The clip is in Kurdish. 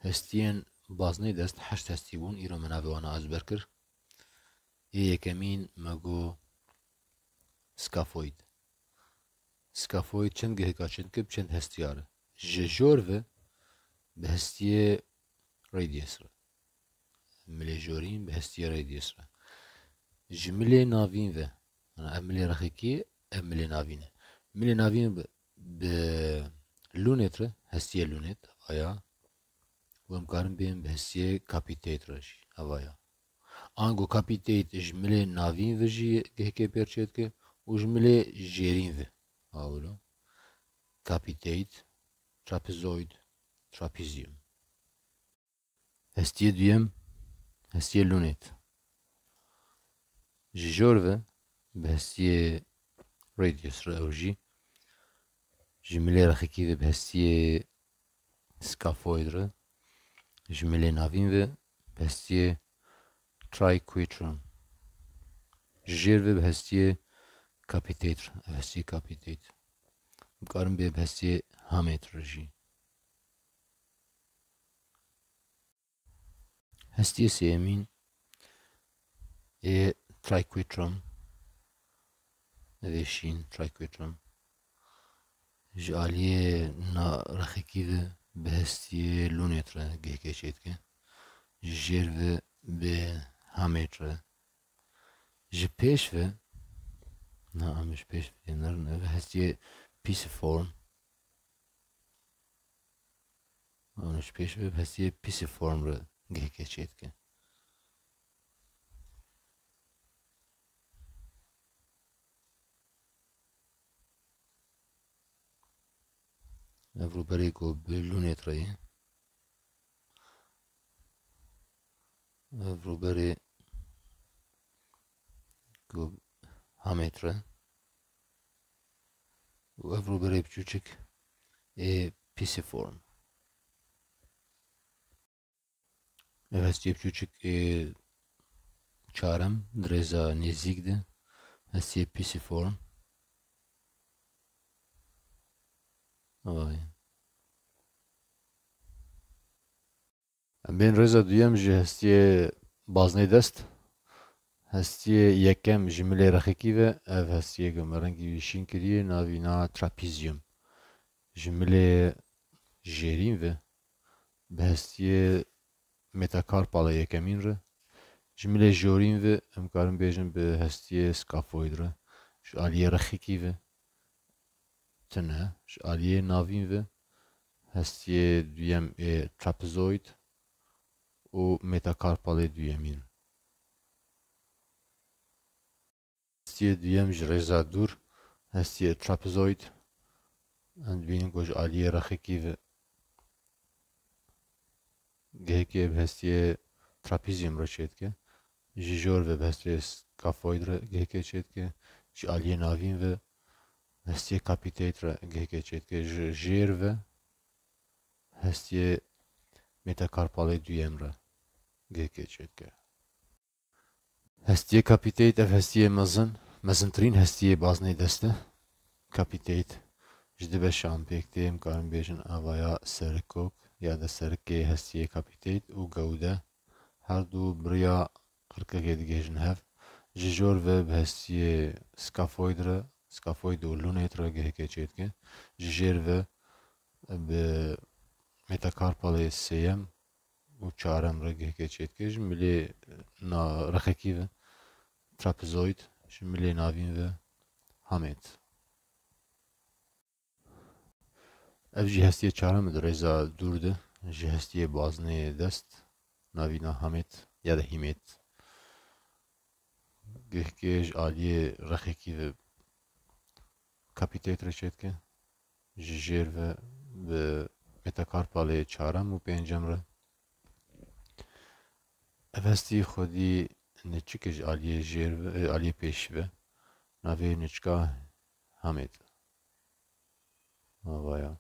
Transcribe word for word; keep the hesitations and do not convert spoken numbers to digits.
Hestiyên baznê dest heşt hestî bûn, îro me navê wana ezber kir. Yê yekemîn me got scaphoid. Scaphoid çend gihêka çêdike, bi çend hestiya re? Ji jor ve bi hestiyê radius re. Milê jorîn bi hestiyê radius re. Ji milê navîn ve, yani ev milê rexekî, ev milê navîn e. Milê navîn bi, bi lunate re, hestiyê lunate, aya, û em karin bêjin bi hestiyê capitate re jî, ev aya. Ango capitate ji milê navîn ve jî gihkê pêr çêdike û ji milê jêrîn ve. Awilo. Capitate, trapezoid, trapezium. Hestiyê duyem, hestiyê lunate. Ji jor ve bi hestiyê radius re ew jî. Ji milê rexekî ve bi hestiyê scaphoid re. Ji milê navîn ve bi hestiyê triquetrum. Ji jêr ve bi hestiyê capitate re. Ev hestiyê capitate. Dikarin bê bi hestiyê hamate re jî. Hestiyê sêyemîn ê triquetrum, ev ê şîn, triquetrum, ji aliyê na rexekî ve bi hestiyê lunate re gihkê çêdike. Ji jêr ve bi hamate re. Ji pêş ve, na, em ji pêş ve nerin, ev hestiyê pisiform. Û ji pêş ve hestiyê pisiform re gihkê çêdike. Ev rûberê ku bi lunate re ye. Ev rûberê ku hamate re. Û ev rûberê biçûçik ê pisiform. Ev hestiyê biçûçik ê çarem di rêza nêzîk de. Hestiyê pisiform. Vay. Em bên rêza duyem ji hestiyê baznê dest. Hestiyê yekem ji milê rexekî ve, ev hestiyê ku me rengî wî şîn kiriye, navî na trapezium. Ji milê jêrîn ve, bi hestiyê metakarpalê yekemîn re. Ji milê jorîn ve, em karin bêjin bi hestiyê scaphoid re. Ji aliyê rexekî ve, tune, ji aliyê navîn ve hestiyê duyem ê trapezoid û metakarpalê duyemîn. Hestiyê duyem ji rêza dûr, hestiyê trapezoid, em dibînin ku ji aliyê rexekî ve gihkê bi hestiyê trapezium re çêdike. Ji jor ve bi hestiyê scaphoid re gihkê çêdike. Ji aliyê navîn ve hestiyê capitate re gihkê çêdike. Ji jêr ve hestiyê metakarpalê duyem re gihkê çêdike. Hestiyê capitate, ev hestiyê mezin, mezintirîn hestiyê baznê dest e. Capitate ji du beşan pêk tê, em karin bêjin avaya serikok ya de serikê hestiyê capitate û gewde. Her du bi riya qirkekê digihêjin hev. Ji jor ve bi hestiyê scaphoid re, scaphoid û lunate re gihkê çêdike. Ji jêr ve bi metakarpalê sêyem û çarem re gihkê çêdike. Ji milê na rexekî ve trapezoid, ji milê navîn ve hamate. Ev jî hestiyê çarem e di rêza dûr de, ji hestiyê baznê dest, navîna hamate ya da hîmate. Gihkê ji aliyê rexekî ve capitate re çêdike. Ji jêr ve bi metakarpalê çarem û pêncem re. Ev hestî xwedî niçik e ji aliyê jêr ve, e, aliyê pêşî ve. Navê niçika hamate. Avaya.